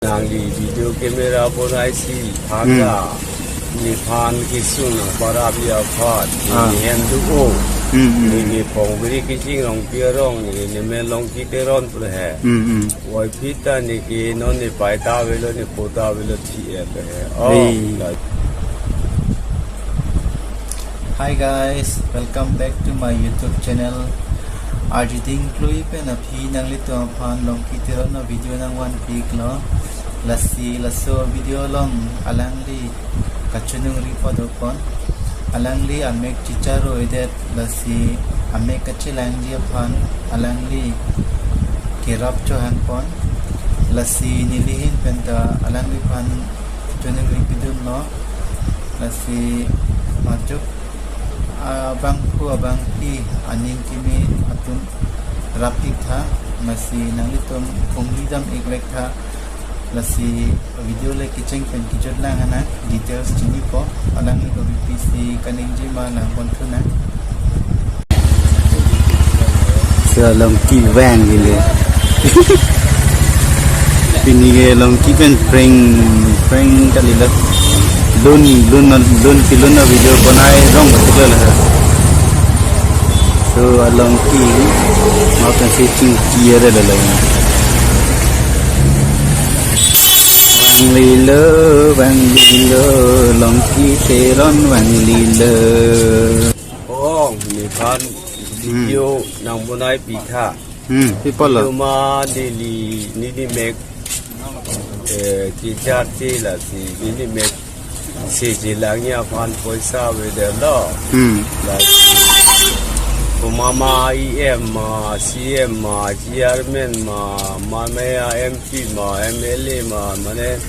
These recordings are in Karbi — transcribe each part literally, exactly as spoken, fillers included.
Nangli video camera bonaisi thanra. Hmm. Nephan kesung nangparapji aphan. Ah. Neli hem do-o. Hmm, hmm, hmm. Neli Phongbiri Keching Rongpi arong, neli nemen Longki Teron pu he. Hmm, hmm. Wai phita neke non ne pai ta avelo, ne po ta avelo, T F he. Oh, hey. Hi guys, welcome back to my YouTube channel. Arjuding Klui pen aphi nanglitum aphan Longki Teron a-video nangvanpi iklo. Lasi laso video along alangli kachiningri padopon. Alangli amek chicharoidet, lasi amek kachelangji aphan alangli kerap chohangpon. Lasi neli ahin penta alangliphan chiningri pidunlo. Lasi majok abangphu abangpi aning kimi atum rap iktha, lasi nanglitum phunglidam iklek tha. Lasi video le kecheng pen kejut lang, ana details chinipo, alangli kopi pisi kaningje ma langpon thunang. So Longki vang gile. Pini ke Longki pen prank, prank kalilo. Lun, lun, lun, pilun a-video bonai rong betul lah. So Longki mau kan shooting kiar ada lagi. Vanglilo, vanglilo, Longki Teron vanglilo. Oh, nephan video nangbonaipitha. Hmm, people lo. Video ma neli, neli mek, eh, chichar che lasi, neli mek se chelangji aphan poisa avedetlo. Hmm. Lasi komat ma E M ma, C M ma, chairman ma, mane a M P ma, M L A ma, mane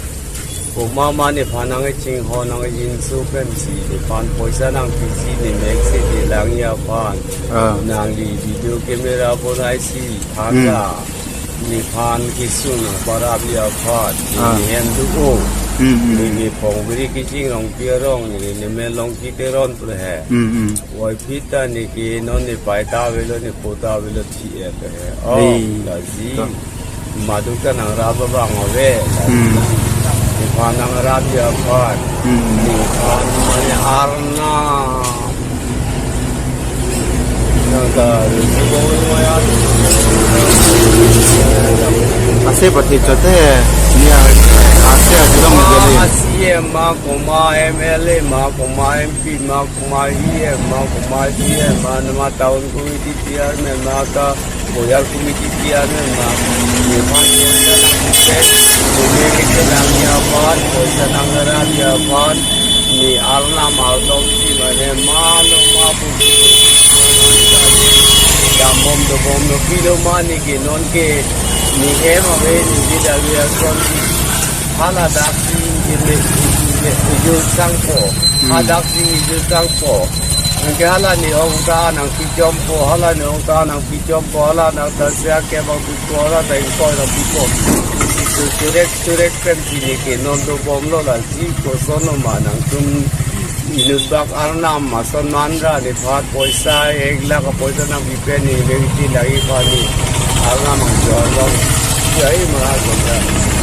komat ma nephan nangchinghon nangjinso pensi nephan poisa nangpisi, ne mek se chelangji aphan. Ah. Nangli video camera bonaisi thanra. Hmm. Nephan kesung nangparapji aphan. Ah. Neli hem do-o. Hmm, hmm. Neli Phongbiri Keching Rongpi arong, neli nemen Longki Teron pu he. Hmm, hmm. Wai phita neke non ne pai ta avelo, ne po ta avelo, T F he. Oh, hey. Lasi. To. Madu kanangrap abang ave. Hmm. Nephan nangrapji aphan. Hmm. Nephan mane Arnam. Nang ta, ase pathi chote, ni a, ase abidong komat geli. C M ma, komat M L A ma, komat M P ma, komat E M ma, komat C M ma, nama town committee chairman ma, ka Boyar committee chairman ma, nephan poisa nangpipe, neli kechelangji aphan, poisa nangrapji aphan, ne Arnam Arnam si mane mano ma pu. Dambom dobomlo, pilo ma neke nonke, ne hem ave, neke dalia son. Hala daksi neke ejul sangpo. Hmm. Hadaksi ejul sangpo. Neke hala ne ong ta nangpichompo, hala ne ong ta nangpichompo, hala nang ta sia ke bang pipo, hala ta ingkoi nangpipo. Su-, surek, surek pensi neke non dobomlo, lasi koson ma nangtum inut bak Arnam ason manra nephan poisa ek lakh poisa nangpipe, ne mengti lagi pani Arnam nangchorlo. Jai Maharaj.